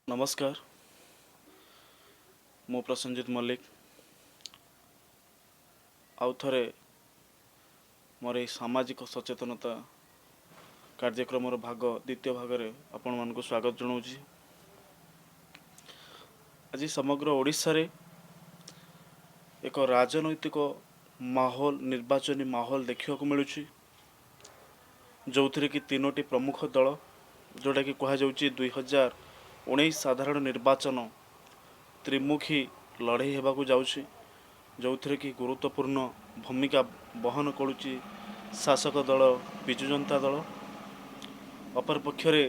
ନମସ୍କାର, ମୁଁ ପ୍ରସେନଜିତ ମଲ୍ଲିକ। ଆଉ ଥରେ ମୋର ଏହି ସାମାଜିକ ସଚେତନତା କାର୍ଯ୍ୟକ୍ରମର ଭାଗ ଦ୍ୱିତୀୟ ଭାଗରେ ଆପଣମାନଙ୍କୁ ସ୍ୱାଗତ ଜଣାଉଛି। ଆଜି ସମଗ୍ର ଓଡ଼ିଶାରେ ଏକ ରାଜନୈତିକ ମାହୋଲ, ନିର୍ବାଚନୀ ମାହୋଲ ଦେଖିବାକୁ ମିଳୁଛି, ଯେଉଁଥିରେ କି ତିନୋଟି ପ୍ରମୁଖ ଦଳ, ଯେଉଁଟାକି କୁହାଯାଉଛି 2019 ସାଧାରଣ ନିର୍ବାଚନ ତ୍ରିମୁଖୀ ଲଢ଼େଇ ହେବାକୁ ଯାଉଛି, ଯେଉଁଥିରେ କି ଗୁରୁତ୍ୱପୂର୍ଣ୍ଣ ଭୂମିକା ବହନ କରୁଛି ଶାସକ ଦଳ ବିଜୁ ଜନତା ଦଳ, ଅପରପକ୍ଷରେ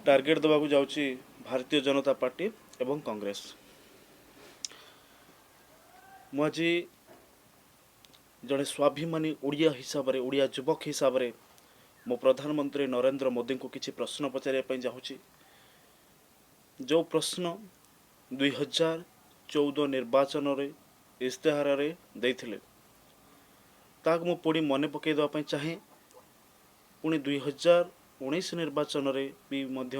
ଟାର୍ଗେଟ୍ ଦେବାକୁ ଯାଉଛି ଭାରତୀୟ ଜନତା ପାର୍ଟି ଏବଂ କଂଗ୍ରେସ। ମୁଁ ଆଜି ଜଣେ ସ୍ୱାଭିମାନୀ ଓଡ଼ିଆ ହିସାବରେ, ଓଡ଼ିଆ ଯୁବକ ହିସାବରେ ମୁଁ ପ୍ରଧାନମନ୍ତ୍ରୀ ନରେନ୍ଦ୍ର ମୋଦିଙ୍କୁ କିଛି ପ୍ରଶ୍ନ ପଚାରିବା ପାଇଁ ଚାହୁଁଛି, ଯେଉଁ ପ୍ରଶ୍ନ 2014 ନିର୍ବାଚନରେ ଇସ୍ତାହାରରେ ଦେଇଥିଲେ, ତାହାକୁ ମୁଁ ପୁଣି ମନେ ପକାଇ ଦେବା ପାଇଁ ଚାହେଁ। ପୁଣି 2019 ନିର୍ବାଚନରେ ବି ମଧ୍ୟ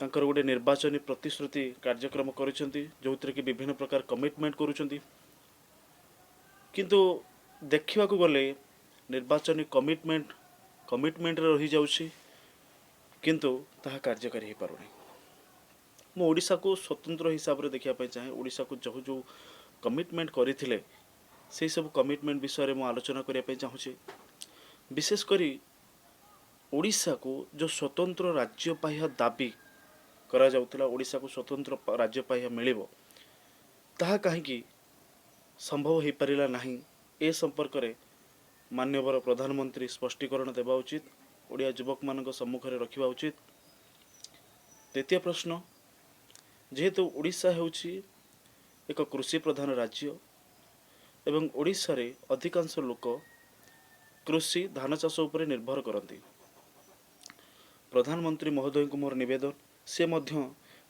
ତାଙ୍କର ଗୋଟେ ନିର୍ବାଚନୀ ପ୍ରତିଶ୍ରୁତି କାର୍ଯ୍ୟକ୍ରମ କରିଛନ୍ତି, ଯେଉଁଥିରେ କି ବିଭିନ୍ନ ପ୍ରକାର କମିଟମେଣ୍ଟ କରୁଛନ୍ତି। କିନ୍ତୁ ଦେଖିବାକୁ ଗଲେ ନିର୍ବାଚନୀ କମିଟମେଣ୍ଟ କମିଟମେଣ୍ଟରେ ରହିଯାଉଛି, କିନ୍ତୁ ତାହା କାର୍ଯ୍ୟକାରୀ ହୋଇପାରୁନି। ମୁଁ ଓଡ଼ିଶାକୁ ସ୍ୱତନ୍ତ୍ର ହିସାବରେ ଦେଖିବା ପାଇଁ ଚାହେଁ। ଓଡ଼ିଶାକୁ ଯେଉଁ ଯେଉଁ କମିଟମେଣ୍ଟ କରିଥିଲେ, ସେଇ ସବୁ କମିଟମେଣ୍ଟ ବିଷୟରେ ମୁଁ ଆଲୋଚନା କରିବା ପାଇଁ ଚାହୁଁଛି। ବିଶେଷ କରି ଓଡ଼ିଶାକୁ ଯେଉଁ ସ୍ୱତନ୍ତ୍ର ରାଜ୍ୟ ପାହ୍ୟା ଦାବି କରାଯାଉଥିଲା, ଓଡ଼ିଶାକୁ ସ୍ୱତନ୍ତ୍ର ରାଜ୍ୟ ପାହ୍ୟା ମିଳିବ, ତାହା କାହିଁକି ସମ୍ଭବ ହୋଇପାରିଲା ନାହିଁ, ଏ ସମ୍ପର୍କରେ ମାନ୍ୟବର ପ୍ରଧାନମନ୍ତ୍ରୀ ସ୍ପଷ୍ଟୀକରଣ ଦେବା ଉଚିତ, ଓଡ଼ିଆ ଯୁବକମାନଙ୍କ ସମ୍ମୁଖରେ ରଖିବା ଉଚିତ। ଦ୍ୱିତୀୟ ପ୍ରଶ୍ନ, ଯେହେତୁ ଓଡ଼ିଶା ହେଉଛି ଏକ କୃଷି ପ୍ରଧାନ ରାଜ୍ୟ ଏବଂ ଓଡ଼ିଶାରେ ଅଧିକାଂଶ ଲୋକ କୃଷି, ଧାନ ଚାଷ ଉପରେ ନିର୍ଭର କରନ୍ତି, ପ୍ରଧାନମନ୍ତ୍ରୀ ମହୋଦୟଙ୍କୁ ମୋର ନିବେଦନ, ସେ ମଧ୍ୟ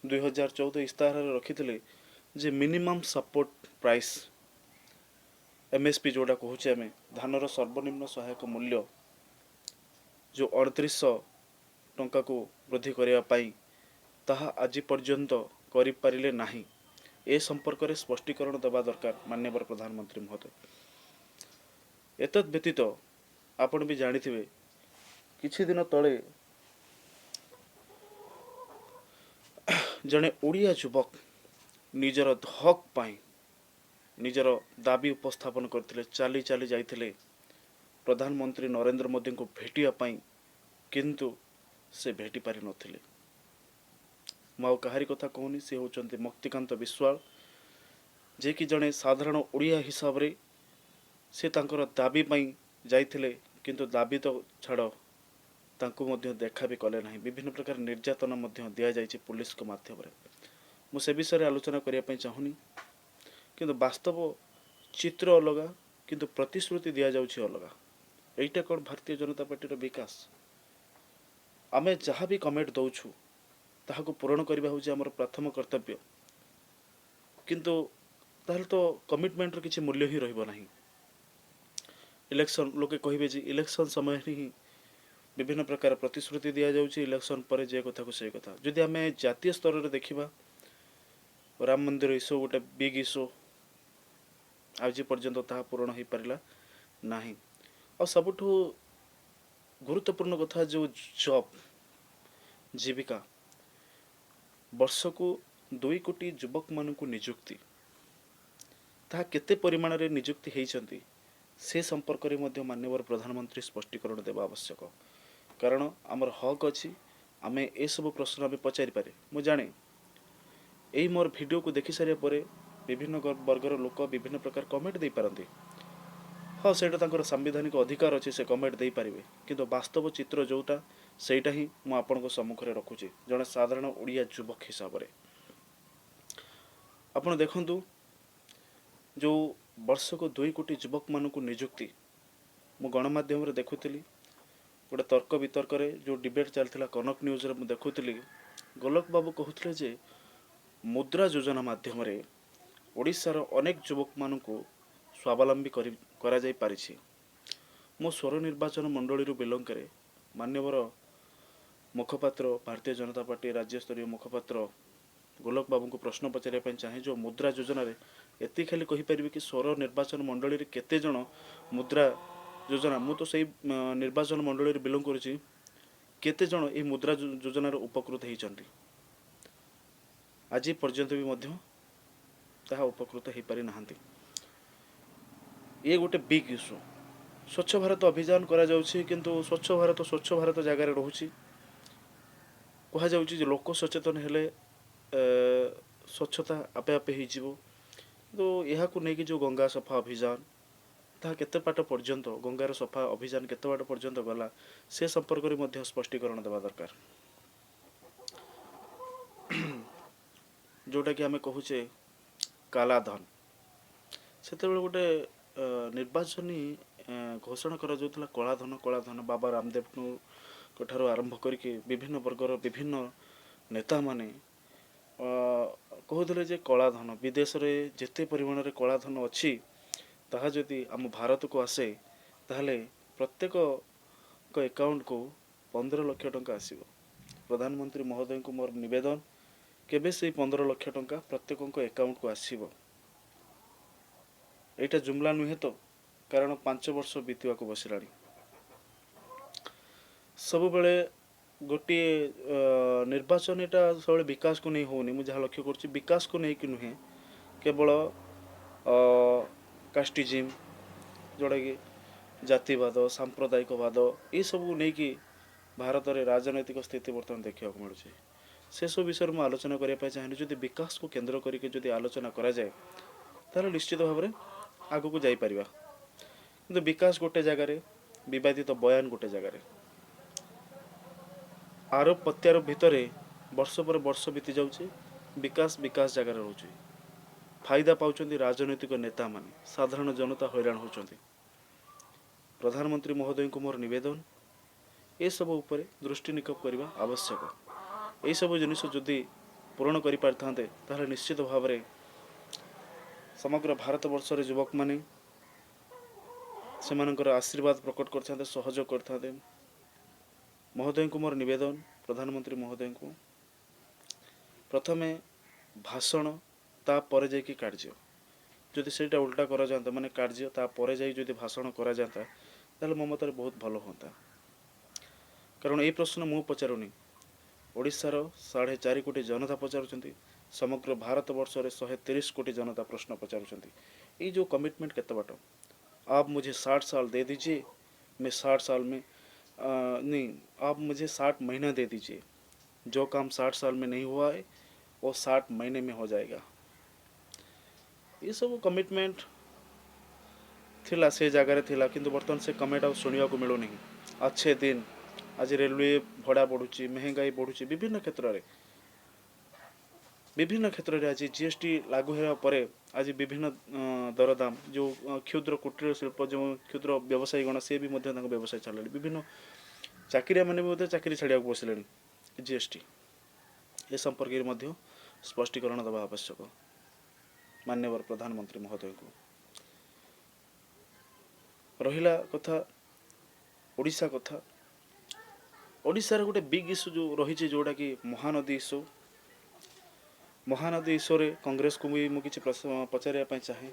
2014 ଇସ୍ତାହାରରେ ରଖିଥିଲେ ଯେ ମିନିମମ୍ ସପୋର୍ଟ ପ୍ରାଇସ୍, ଏମ୍ଏସ୍ପି ଯେଉଁଟା କହୁଛେ ଆମେ, ଧାନର ସର୍ବନିମ୍ନ ସହାୟକ ମୂଲ୍ୟ ଯେଉଁ 2900 ଟଙ୍କାକୁ ବୃଦ୍ଧି କରିବା ପାଇଁ, ତାହା ଆଜି ପର୍ଯ୍ୟନ୍ତ କରିପାରିଲେ ନାହିଁ। ଏ ସମ୍ପର୍କରେ ସ୍ପଷ୍ଟୀକରଣ ଦେବା ଦରକାର ମାନ୍ୟବର ପ୍ରଧାନମନ୍ତ୍ରୀ ମହୋଦୟ। ଏତଦ୍ ବ୍ୟତୀତ ଆପଣ ବି ଜାଣିଥିବେ, କିଛି ଦିନ ତଳେ ଜଣେ ଓଡ଼ିଆ ଯୁବକ ନିଜର ହକ୍ ପାଇଁ ନିଜର ଦାବି ଉପସ୍ଥାପନ କରିଥିଲେ। ଚାଲି ଚାଲି ଯାଇଥିଲେ ପ୍ରଧାନମନ୍ତ୍ରୀ ନରେନ୍ଦ୍ର ମୋଦିଙ୍କୁ ଭେଟିବା ପାଇଁ, କିନ୍ତୁ ସେ ଭେଟି ପାରିନଥିଲେ। ମୁଁ ଆଉ କାହାରି କଥା କହୁନି, ସେ ହେଉଛନ୍ତି ମୁକ୍ତିକାନ୍ତ ବିଶ୍ୱାଳ, ଯିଏକି ଜଣେ ସାଧାରଣ ଓଡ଼ିଆ ହିସାବରେ ସେ ତାଙ୍କର ଦାବି ପାଇଁ ଯାଇଥିଲେ, କିନ୍ତୁ ଦାବି ତ ଛାଡ଼, ତାଙ୍କୁ ମଧ୍ୟ ଦେଖା ବି କଲେ ନାହିଁ। ବିଭିନ୍ନ ପ୍ରକାର ନିର୍ଯାତନା ମଧ୍ୟ ଦିଆଯାଇଛି ପୋଲିସଙ୍କ ମାଧ୍ୟମରେ। ମୁଁ ସେ ବିଷୟରେ ଆଲୋଚନା କରିବା ପାଇଁ ଚାହୁଁନି, କିନ୍ତୁ ବାସ୍ତବ ଚିତ୍ର ଅଲଗା, କିନ୍ତୁ ପ୍ରତିଶ୍ରୁତି ଦିଆଯାଉଛି ଅଲଗା। ଏଇଟା କ'ଣ ଭାରତୀୟ ଜନତା ପାର୍ଟିର ବିକାଶ? ଆମେ ଯାହା ବି କମେଣ୍ଟ ଦେଉଛୁ, ତାହାକୁ ପୂରଣ କରିବା ହେଉଛି ଆମର ପ୍ରଥମ କର୍ତ୍ତବ୍ୟ। କିନ୍ତୁ ତାହେଲେ ତ କମିଟମେଣ୍ଟର କିଛି ମୂଲ୍ୟ ହିଁ ରହିବ ନାହିଁ। ଇଲେକ୍ସନ୍, ଲୋକେ କହିବେ ଯେ ଇଲେକ୍ସନ୍ ସମୟରେ ହିଁ ବିଭିନ୍ନ ପ୍ରକାର ପ୍ରତିଶ୍ରୁତି ଦିଆଯାଉଛି, ଇଲେକ୍ସନ୍ ପରେ ଯେ କଥାକୁ ସେଇ କଥା। ଯଦି ଆମେ ଜାତୀୟ ସ୍ତରରେ ଦେଖିବା, ରାମ ମନ୍ଦିର ଇସ୍ୟୁ ଗୋଟେ ବିଗ୍ ଇସ୍ୟୁ, ଆଜି ପର୍ଯ୍ୟନ୍ତ ତାହା ପୂରଣ ହୋଇପାରିଲା ନାହିଁ। ଆଉ ସବୁଠୁ ଗୁରୁତ୍ୱପୂର୍ଣ୍ଣ କଥା ଯେଉଁ ଜବ୍, ଜୀବିକା, ବର୍ଷକୁ 2 କୋଟି ଯୁବକମାନଙ୍କୁ ନିଯୁକ୍ତି, ତାହା କେତେ ପରିମାଣରେ ନିଯୁକ୍ତି ହେଇଛନ୍ତି, ସେ ସମ୍ପର୍କରେ ମଧ୍ୟ ମାନ୍ୟବର ପ୍ରଧାନମନ୍ତ୍ରୀ ସ୍ପଷ୍ଟୀକରଣ ଦେବା ଆବଶ୍ୟକ। କାରଣ ଆମର ହକ୍ ଅଛି, ଆମେ ଏସବୁ ପ୍ରଶ୍ନ ଆମେ ପଚାରିପାରେ। ମୁଁ ଜାଣେ, ଏଇ ମୋର ଭିଡ଼ିଓକୁ ଦେଖି ସାରିବା ପରେ ବିଭିନ୍ନ ବର୍ଗର ଲୋକ ବିଭିନ୍ନ ପ୍ରକାର କମେଣ୍ଟ ଦେଇପାରନ୍ତି। ହଁ, ସେଇଟା ତାଙ୍କର ସାମ୍ବିଧାନିକ ଅଧିକାର ଅଛି, ସେ କମେଣ୍ଟ ଦେଇପାରିବେ। କିନ୍ତୁ ବାସ୍ତବ ଚିତ୍ର ଯେଉଁଟା, ସେଇଟା ହିଁ ମୁଁ ଆପଣଙ୍କ ସମ୍ମୁଖରେ ରଖୁଛି ଜଣେ ସାଧାରଣ ଓଡ଼ିଆ ଯୁବକ ହିସାବରେ। ଆପଣ ଦେଖନ୍ତୁ, ଯେଉଁ ବର୍ଷକୁ 2 କୋଟି ଯୁବକମାନଙ୍କୁ ନିଯୁକ୍ତି, ମୁଁ ଗଣମାଧ୍ୟମରେ ଦେଖୁଥିଲି, ଗୋଟେ ତର୍କ ବିତର୍କରେ ଯେଉଁ ଡିବେଟ୍ ଚାଲିଥିଲା କନକ ନ୍ୟୁଜ୍ରେ ମୁଁ ଦେଖୁଥିଲି, ଗୋଲକ ବାବୁ କହୁଥିଲେ ଯେ ମୁଦ୍ରା ଯୋଜନା ମାଧ୍ୟମରେ ଓଡ଼ିଶାର ଅନେକ ଯୁବକମାନଙ୍କୁ ସ୍ୱାବଲମ୍ବୀ କରି କରାଯାଇପାରିଛି। ମୁଁ ସ୍ୱର ନିର୍ବାଚନ ମଣ୍ଡଳୀରୁ ବିଲଙ୍ଗ କରେ। ମାନ୍ୟବର ମୁଖପାତ୍ର, ଭାରତୀୟ ଜନତା ପାର୍ଟି ରାଜ୍ୟସ୍ତରୀୟ ମୁଖପାତ୍ର ଗୋଲକ ବାବୁଙ୍କୁ ପ୍ରଶ୍ନ ପଚାରିବା ପାଇଁ ଚାହେଁ, ଯେଉଁ ମୁଦ୍ରା ଯୋଜନାରେ ଏତିକି ଖାଲି କହିପାରିବେ କି ସୋର ନିର୍ବାଚନ ମଣ୍ଡଳୀରେ କେତେ ଜଣ ମୁଦ୍ରା ଯୋଜନା, ମୁଁ ତ ସେଇ ନିର୍ବାଚନ ମଣ୍ଡଳୀରେ ବିଲଙ୍ଗ କରୁଛି, କେତେ ଜଣ ଏଇ ମୁଦ୍ରା ଯୋଜନାର ଉପକୃତ ହେଇଛନ୍ତି? ଆଜି ପର୍ଯ୍ୟନ୍ତ ବି ମଧ୍ୟ ତାହା ଉପକୃତ ହେଇପାରି ନାହାନ୍ତି। ଇଏ ଗୋଟେ ବିଗ୍ ଇସ୍ୟୁ। ସ୍ୱଚ୍ଛ ଭାରତ ଅଭିଯାନ କରାଯାଉଛି, କିନ୍ତୁ ସ୍ୱଚ୍ଛ ଭାରତ ସ୍ୱଚ୍ଛ ଭାରତ ଜାଗାରେ ରହୁଛି। କୁହାଯାଉଛି ଯେ ଲୋକ ସଚେତନ ହେଲେ ସ୍ୱଚ୍ଛତା ଆପେ ଆପେ ହେଇଯିବ। କିନ୍ତୁ ଏହାକୁ ନେଇକି ଯେଉଁ ଗଙ୍ଗା ସଫା ଅଭିଯାନ, ତାହା କେତେ ବାଟ ପର୍ଯ୍ୟନ୍ତ, ଗଙ୍ଗାର ସଫା ଅଭିଯାନ କେତେ ବାଟ ପର୍ଯ୍ୟନ୍ତ ଗଲା, ସେ ସମ୍ପର୍କରେ ମଧ୍ୟ ସ୍ପଷ୍ଟୀକରଣ ଦେବା ଦରକାର। ଯେଉଁଟାକି ଆମେ କହୁଛେ କାଲାଧନ, ସେତେବେଳେ ଗୋଟେ ନିର୍ବାଚନୀ ଘୋଷଣା କରାଯାଉଥିଲା କଳାଧନ କଳାଧନ। ବାବା ରାମଦେବଙ୍କ ଠାରୁ ଆରମ୍ଭ କରିକି ବିଭିନ୍ନ ବର୍ଗର ବିଭିନ୍ନ ନେତାମାନେ କହୁଥିଲେ ଯେ କଳାଧନ, ବିଦେଶରେ ଯେତେ ପରିମାଣରେ କଳାଧନ ଅଛି, ତାହା ଯଦି ଆମ ଭାରତକୁ ଆସେ, ତାହେଲେ ପ୍ରତ୍ୟେକଙ୍କ ଆକାଉଣ୍ଟକୁ 15 ଲକ୍ଷ ଟଙ୍କା ଆସିବ। ପ୍ରଧାନମନ୍ତ୍ରୀ ମହୋଦୟଙ୍କୁ ମୋର ନିବେଦନ, କେବେ ସେଇ 15 ଲକ୍ଷ ଟଙ୍କା ପ୍ରତ୍ୟେକଙ୍କ ଆକାଉଣ୍ଟକୁ ଆସିବ? ଏଇଟା ଜୁମଲା ନୁହେଁ ତ? କାରଣ 5 ବର୍ଷ ବିତିବାକୁ ବସିଲାଣି। ସବୁବେଳେ ଗୋଟିଏ ନିର୍ବାଚନୀଟା ସବୁବେଳେ ବିକାଶକୁ ନେଇ ହେଉନି। ମୁଁ ଯାହା ଲକ୍ଷ୍ୟ କରୁଛି, ବିକାଶକୁ ନେଇକି ନୁହେଁ, କେବଳ କାଷ୍ଟିଜିମ୍, ଯେଉଁଟାକି ଜାତିବାଦ, ସାମ୍ପ୍ରଦାୟିକବାଦ, ଏସବୁ ନେଇକି ଭାରତରେ ରାଜନୈତିକ ସ୍ଥିତି ବର୍ତ୍ତମାନ ଦେଖିବାକୁ ମିଳୁଛି। ସେସବୁ ବିଷୟରେ ମୁଁ ଆଲୋଚନା କରିବା ପାଇଁ ଚାହେଁନି। ଯଦି ବିକାଶକୁ କେନ୍ଦ୍ର କରିକି ଯଦି ଆଲୋଚନା କରାଯାଏ, ତାହେଲେ ନିଶ୍ଚିତ ଭାବରେ ଆଗକୁ ଯାଇପାରିବା। କିନ୍ତୁ ବିକାଶ ଗୋଟେ ଜାଗାରେ, ବିବାଦିତ ବୟାନ ଗୋଟେ ଜାଗାରେ, ଆରୋପ ପ୍ରତ୍ୟାରୋପ ଭିତରେ ବର୍ଷ ପରେ ବର୍ଷ ବିତି ଯାଉଛି। ବିକାଶ ବିକାଶ ଜାଗାରେ ରହୁଛି। ଫାଇଦା ପାଉଛନ୍ତି ରାଜନୈତିକ ନେତାମାନେ, ସାଧାରଣ ଜନତା ହଇରାଣ ହେଉଛନ୍ତି। ପ୍ରଧାନମନ୍ତ୍ରୀ ମହୋଦୟଙ୍କୁ ମୋର ନିବେଦନ, ଏସବୁ ଉପରେ ଦୃଷ୍ଟି ନିକ୍ଷେପ କରିବା ଆବଶ୍ୟକ। ଏଇସବୁ ଜିନିଷ ଯଦି ପୂରଣ କରିପାରିଥାନ୍ତେ, ତାହେଲେ ନିଶ୍ଚିତ ଭାବରେ ସମଗ୍ର ଭାରତବର୍ଷରେ ଯୁବକମାନେ ସେମାନଙ୍କର ଆଶୀର୍ବାଦ ପ୍ରକଟ କରିଥାନ୍ତେ, ସହଯୋଗ କରିଥାନ୍ତେ। ମହୋଦୟଙ୍କୁ ମୋର ନିବେଦନ, ପ୍ରଧାନମନ୍ତ୍ରୀ ମହୋଦୟଙ୍କୁ, ପ୍ରଥମେ ଭାଷଣ, ତାପରେ ଯାଇକି କାର୍ଯ୍ୟ। ଯଦି ସେଇଟା ଉଲ୍ଟା କରାଯାଆନ୍ତା, ମାନେ କାର୍ଯ୍ୟ ତାପରେ ଯାଇ ଯଦି ଭାଷଣ କରାଯାଆନ୍ତା, ତାହେଲେ ମୋ ମତରେ ବହୁତ ଭଲ ହୁଅନ୍ତା। କାରଣ ଏଇ ପ୍ରଶ୍ନ ମୁଁ ପଚାରୁନି, ଓଡ଼ିଶାର 4.5 କୋଟି ଜନତା ପଚାରୁଛନ୍ତି। ସମଗ୍ର ଭାରତବର୍ଷରେ 130 କୋଟି ଜନତା ପ୍ରଶ୍ନ ପଚାରୁଛନ୍ତି, ଏଇ ଯେଉଁ କମିଟମେଣ୍ଟ କେତେ ବାଟ? आप मुझे 60 साल दे दीजिए, मैं 60 साल में नहीं, आप मुझे 60 महीना दे दीजिए, जो काम 60 साल में नहीं हुआ है, वो 60 महीने में हो जाएगा। ଏସବୁ କମିଟମେଣ୍ଟ ଥିଲା, ସେ ଜାଗାରେ ଥିଲା, କିନ୍ତୁ ବର୍ତ୍ତମାନ ସେ କମେଣ୍ଟ ଆଉ ଶୁଣିବାକୁ ମିଳୁନି। अच्छे दिन। ଆଜି ରେଲୱେ ଭଡ଼ା ବଢ଼ୁଛି, ମେହେଙ୍ଗାଇ ବଢ଼ୁଛି ବିଭିନ୍ନ କ୍ଷେତ୍ରରେ। ବିଭିନ୍ନ କ୍ଷେତ୍ରରେ ଆଜି ଜିଏସଟି ଲାଗୁ ହେବା ପରେ ଆଜି ବିଭିନ୍ନ ଦରଦାମ, ଯେଉଁ କ୍ଷୁଦ୍ର କୁଟୀର ଶିଳ୍ପ, ଯେଉଁ କ୍ଷୁଦ୍ର ବ୍ୟବସାୟୀଗଣ, ସେ ବି ମଧ୍ୟ ତାଙ୍କ ବ୍ୟବସାୟ ଛାଡ଼ିଲେଣି। ବିଭିନ୍ନ ଚାକିରିଆମାନେ ବି ମଧ୍ୟ ଚାକିରି ଛାଡ଼ିବାକୁ ବସିଲେଣି। ଜିଏସଟି ଏ ସମ୍ପର୍କରେ ମଧ୍ୟ ସ୍ପଷ୍ଟୀକରଣ ଦେବା ଆବଶ୍ୟକ ମାନ୍ୟବର ପ୍ରଧାନମନ୍ତ୍ରୀ ମହୋଦୟଙ୍କୁ। ରହିଲା କଥା ଓଡ଼ିଶା କଥା। ଓଡ଼ିଶାର ଗୋଟେ ବିଗ୍ ଇସ୍ୟୁ ଯେଉଁ ରହିଛି, ଯେଉଁଟାକି ମହାନଦୀ ଇସ୍ୟୁ। ମହାନଦୀ ଇସ୍ୟୁରେ କଂଗ୍ରେସକୁ ବି ମୁଁ କିଛି ପ୍ରଶ୍ନ ପଚାରିବା ପାଇଁ ଚାହେଁ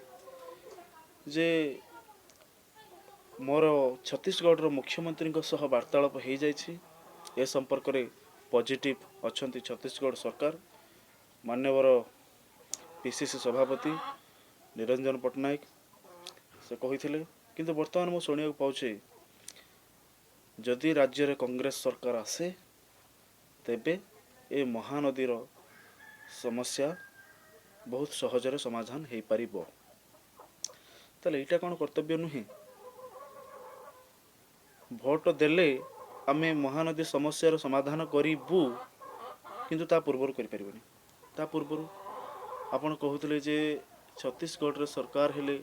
ଯେ ମୋର ଛତିଶଗଡ଼ର ମୁଖ୍ୟମନ୍ତ୍ରୀଙ୍କ ସହ ବାର୍ତ୍ତାଳାପ ହେଇଯାଇଛି, ଏ ସମ୍ପର୍କରେ ପଜିଟିଭ୍ ଅଛନ୍ତି ଛତିଶଗଡ଼ ସରକାର, ମାନ୍ୟବର ପିସିସି ସଭାପତି ନିରଞ୍ଜନ ପଟ୍ଟନାୟକ ସେ କହିଥିଲେ। କିନ୍ତୁ ବର୍ତ୍ତମାନ ମୁଁ ଶୁଣିବାକୁ ପାଉଛି, ଯଦି ରାଜ୍ୟରେ କଂଗ୍ରେସ ସରକାର ଆସେ, ତେବେ ଏ ମହାନଦୀର ସମସ୍ୟା ବହୁତ ସହଜରେ ସମାଧାନ ହେଇପାରିବ। ତାହେଲେ ଏଇଟା କ'ଣ କର୍ତ୍ତବ୍ୟ ନୁହେଁ? ଭୋଟ ଦେଲେ ଆମେ ମହାନଦୀ ସମସ୍ୟାର ସମାଧାନ କରିବୁ, କିନ୍ତୁ ତା ପୂର୍ବରୁ କରିପାରିବୁନି। ତା ପୂର୍ବରୁ ଆପଣ କହୁଥିଲେ ଯେ ଛତିଶଗଡ଼ରେ ସରକାର ହେଲେ,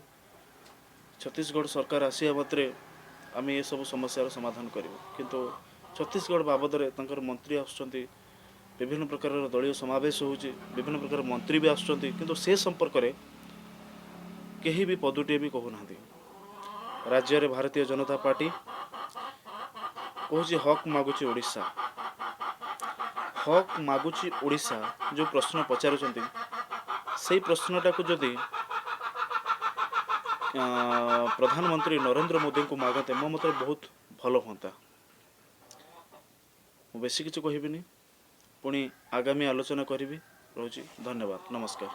ଛତିଶଗଡ଼ ସରକାର ଆସିବା ମାତ୍ରେ ଆମେ ଏସବୁ ସମସ୍ୟାର ସମାଧାନ କରିବୁ। କିନ୍ତୁ ଛତିଶଗଡ଼ ବାବଦରେ ତାଙ୍କର ମନ୍ତ୍ରୀ ଆସୁଛନ୍ତି, ବିଭିନ୍ନ ପ୍ରକାରର ଦଳୀୟ ସମାବେଶ ହେଉଛି, ବିଭିନ୍ନ ପ୍ରକାର ମନ୍ତ୍ରୀ ବି ଆସୁଛନ୍ତି, କିନ୍ତୁ ସେ ସମ୍ପର୍କରେ କେହି ବି ପଦୁଟିଏ ବି କହୁନାହାନ୍ତି। ରାଜ୍ୟରେ ଭାରତୀୟ ଜନତା ପାର୍ଟି କହୁଛି, ହକ୍ ମାଗୁଛି ଓଡ଼ିଶା। ହକ୍ ମାଗୁଛି ଓଡ଼ିଶା ଯେଉଁ ପ୍ରଶ୍ନ ପଚାରୁଛନ୍ତି, ସେଇ ପ୍ରଶ୍ନଟାକୁ ଯଦି ପ୍ରଧାନମନ୍ତ୍ରୀ ନରେନ୍ଦ୍ର ମୋଦିଙ୍କୁ ମାଗନ୍ତେ, ମୋ ମତରେ ବହୁତ ଭଲ ହୁଅନ୍ତା। ମୁଁ ବେଶୀ କିଛି କହିବିନି, ପୁଣି ଆଗାମୀ ଆଲୋଚନା କରିବି। ରହୁଛି, ଧନ୍ୟବାଦ, ନମସ୍କାର।